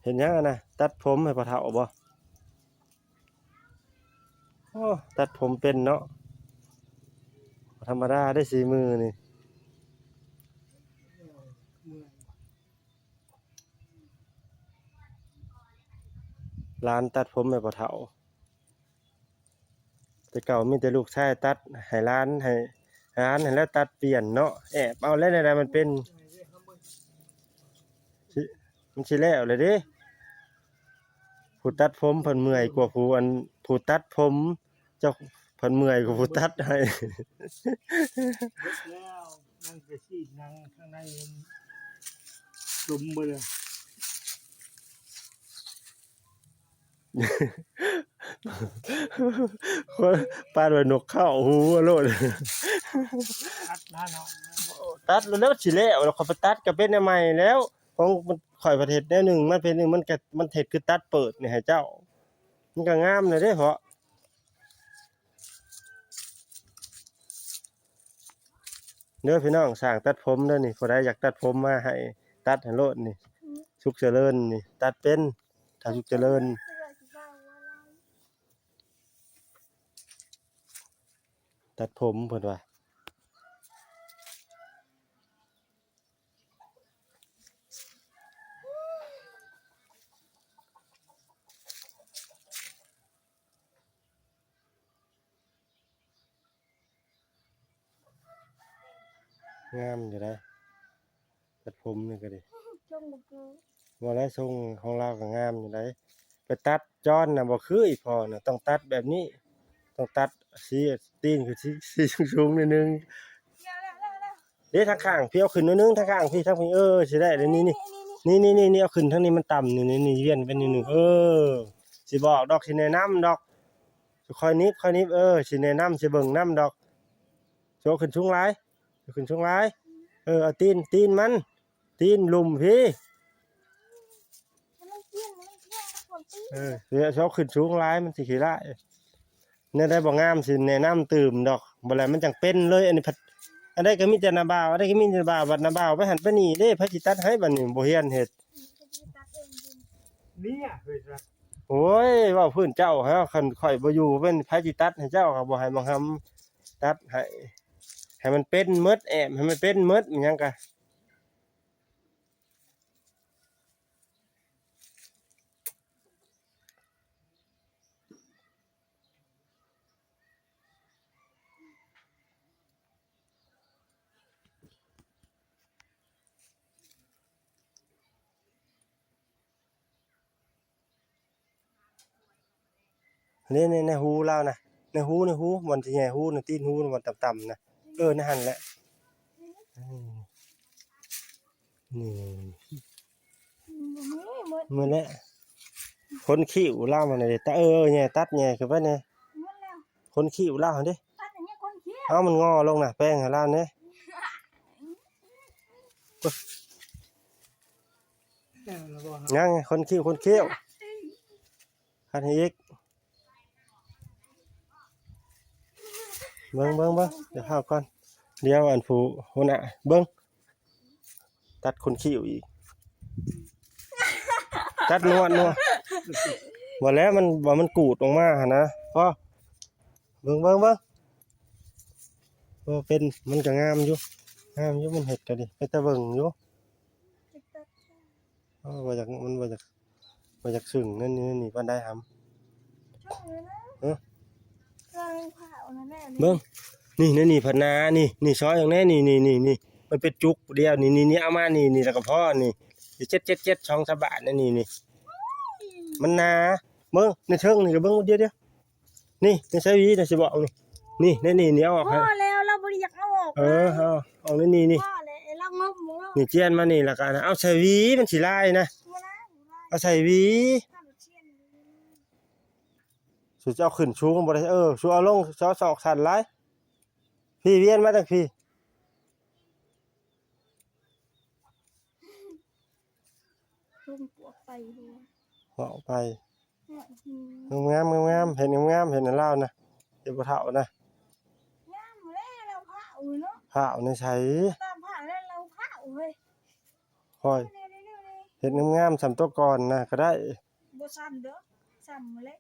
ປັນຫຍັງຫັ້ນນະ? ຕັດຜົມໃຫ້ພໍ່ເຖົ້າບໍ? ໂອ້ ຕັດຜົມເປັນເນາະ. ບໍ່ທຳມະດາເດ້ ສີມືນີ້. ຫຼານຕັດຜົມໃຫ້ພໍ່ເຖົ້າ. ແຕ່ເກົ່າມີແຕ່ລູກຊາຍຕັດໃຫ້ຫຼານ ໃຫ້ຫຼານຫັ້ນແຫຼະຕັດປ່ຽນເນາະ. ແອບເອົາແລ້ວແນວໃດມັນເປັນ ຊິ ມັນຊິແລ້ວແລ້ວເດ້. ຜູ້ຕັດຜົມເພິ່ນເມື່ອຍກວ່າຜູ້ ອັນ ຜູ້ຕັດຜົມ ເຈົ້າເພິ່ນເມື່ອຍກວ່າຜູ້ຕັດໃຫ້. ເບິດແລ້ວ ນັ່ງແຕ່ຊີ້ນ ນັ່ງຂ້າງໃນມັນຈົມເບິດແລ້ວ. ປານວ່ານົກເຂົ້າຫູໂລດ. ຕັດນະເນາະ ຕັດແລ້ວ ຊິແລ້ວ ຂ້ອຍໄປຕັດກໍເປັນແນວໃໝ່ແລ້ວ. ຂອງຂ້ອຍປະເທດແນວໜຶ່ງ ມັນເປັນໜຶ່ງ ມັນກໍ ມັນເຮັດຄືຕັດເປີດນີ້ໃຫ້ເຈົ້າ ມັນກໍງາມແລ້ວເດ້ເພາະ. ເດີພີ່ນ້ອງ ຊ່າງຕັດຜົມເດີນີ້ ຜູ້ໃດຢາກຕັດຜົມມາໃຫ້ຕັດໃຫ້ໂລດນີ້. ສຸກຈະເລີນນີ້ ຕັດເປັນ ຖ້າສຸກຈະເລີນ ຕັດຜົມເພິ່ນວ່າ. ງາມຢູ່ໃດ໋ ຕັດຜົມນີ້ກໍດີ ຊົງບໍ່ຄື ບໍ່ແລ້ວ ຊົງຂອງລາວກໍງາມຢູ່ໃດ໋. ໄປຕັດຈອນນະບໍ່ຄືອີ່ພໍ່ນະ ຕ້ອງຕັດແບບນີ້ ຕ້ອງຕັດສີ ຕີນຄືສີ ສີສູງໆໜ້ອຍໜຶ່ງ. ເດ້ ທາງຂ້າງພີ້ ເອົາຂຶ້ນໜ້ອຍໜຶ່ງ ທາງຂ້າງພີ້ ທາງພີ້ ເອີ ຊິໄດ້ແລ້ວ ນີ້ ນີ້ ນີ້ ນີ້ ນີ້ ເອົາຂຶ້ນທາງນີ້ ມັນຕ່ຳ ນີ້ ນີ້ ນີ້ ວຽນໄປໜ້ອຍໜຶ່ງ ເອີ ຊິບອກດອກ ຊິແນະນຳດອກ ຄ່ອຍໜີບ ຄ່ອຍໜີບ ເອີ ຊິແນະນຳ ຊິເບິ່ງນຳດອກ. ໂຊຂຶ້ນສູງຫຼາຍ ຂຶ້ນສູງຫຼາຍ ເອີ ເອົາຕີນ ຕີນມັນ ຕີນລຸ່ມພີ້ ໃຫ້ມັນກ່ຽງ ໃຫ້ມັນກ່ຽງກັບຂອງຕີນ ເອີ ໂຊຂຶ້ນສູງຫຼາຍ ມັນຊິຂີ້ຮ້າຍ. ແນວໃດບໍ່ງາມຊິແນະນຳຕື່ມດອກ ບໍ່ແລ້ວມັນຈັ່ງເປັນເລີຍ. ອັນນີ້ພັດ ອັນໃດກໍມີແຕ່ນ້າບ່າວ ອັນໃດກໍມີແຕ່ນ້າບ່າວ ບັດນ້າບ່າວໄປຫັ້ນໄປນີ້ເດ້ ໃຜຊິຕັດໃຫ້ບັດນີ້ ບໍ່ຮຽນເຮັດ. ເນຍ ໂອ້ຍ ເວົ້າພື້ນເຈົ້າ ຄັນຂ້ອຍບໍ່ຢູ່ ເປັນໃຜຊິຕັດໃຫ້ເຈົ້າ ເຂົາບໍ່ໃຫ້ບັກຫຳຕັດໃຫ້ ໃຫ້ມັນເປັນໝົດ ແອບໃຫ້ມັນເປັນໝົດ ຫຍັງກະ. ນີ້ ນີ້ ໃນຫູລາວນະ ໃນຫູ ໃນຫູ ບ່ອນທີ່ໃຫຍ່ຫູນະ ຕີນຫູນະ ບ່ອນຕ່ຳໆນະ ເອີ ໃນຫັ້ນແຫຼະ ນີ້ ນີ້ ນີ້ ນີ້ ນີ້ ນີ້ ນີ້ ນີ້ແຫຼະ ຄົນຄິ້ວລາວຫັ້ນນະເດ ຕະ ເອີ ແຍ່ ຕັດແຍ່ຂຶ້ນໄປແນ່ ຄົນຄິ້ວລາວຫັ້ນເດ ຕັດອັນນີ້ຄົນຄິ້ວ ເອົາມັນງໍລົງນະ ແປງໃຫ້ລາວແນ່. ຍັງ ຄົນຄິ້ວ ຄົນຄິ້ວ ຄັດໃຫ້ອີກ ເບິ່ງ ເບິ່ງ ເບິ່ງ ດຽວເຮົາກ່ອນ ດຽວອັນຜູ້ຫົວໜ້າ ເບິ່ງ ຕັດຄົນຄິ້ວອີກ ຕັດນວດ ນວດ ບໍ່ແລ້ວ ມັນ ວ່າມັນກູດອອກມາຫັ້ນນະ ພໍ ເບິ່ງ ເບິ່ງ ເບິ່ງ ເອີ ເປັນ ມັນກໍງາມຢູ່ ງາມຢູ່ ມັນເຮັດກໍດີ ເປັນຕາເບິ່ງຢູ່ ເອີ ບໍ່ຢາກ ມັນບໍ່ຢາກ ບໍ່ຢາກຊຶ້ງນັ້ນນີ້ ນີ້ປານໃດຫຳ ເອີ ເບິ່ງ ນີ້ ນີ້ ນີ້ ພັດນາ ນີ້ ນີ້ ຊອຍອອກແນ່ ນີ້ ນີ້ ນີ້ ນີ້ ມັນເປັນຈຸກດຽວ ນີ້ ນີ້ ນີ້ ເອົາມາ ນີ້ ນີ້ ແລ້ວກໍພໍ ນີ້ ເຈັດ ເຈັດ ເຈັດ ສອງສາມບາດ ນີ້ ນີ້ ມັນໜາ ເບິ່ງ ໃນເທິງນີ້ກໍເບິ່ງ ດຽວ ດຽວ ນີ້ ໃນສາຍຫວີນະ ຊິບອກນີ້ ນີ້ ໃນນີ້ ນີ້ ເອົາອອກ ພໍແລ້ວ ລາວບໍ່ໄດ້ຢາກເອົາອອກ ເອີ ເອົາອອກໃນນີ້ ນີ້ ພໍແລ້ວ ລາວງົບ ນີ້ ຈຽນມານີ້ ແລ້ວກໍເອົາໃສ່ຫວີ ມັນຊິລາຍນະ ບໍ່ໄດ້ ບໍ່ໄດ້ ເອົາໃສ່ຫວີ ຖ້າບໍ່ຈຽນ ສູຈະເອົາຂຶ້ນສູງບໍ່ໄດ້ ເອີ ສູເອົາລົງ ເອົາສອກສັ້ນຫຼາຍ ພີ້ ວຽນມາທາງພີ້ ລົງປວກໄປ ເວົ້າໄປ ງາມໆ ງາມໆ ເຮັດງາມໆ ເຮັດໃຫ້ລາວນະ ເຮັດບໍ່ເຖົ້ານະ ງາມແລ້ວ ລາວພາວເນາະ ພາວໃນໃສ ຕາມພາວແລ້ວ ລາວພາວເວີຍ ຄ່ອຍ ນີ້ ນີ້ ນີ້ ເຮັດງາມໆສ່ຳໂຕກ່ອນນະກໍໄດ້. ບໍ່ສ່ຳເດີ້ ສ່ຳແຫຼະ.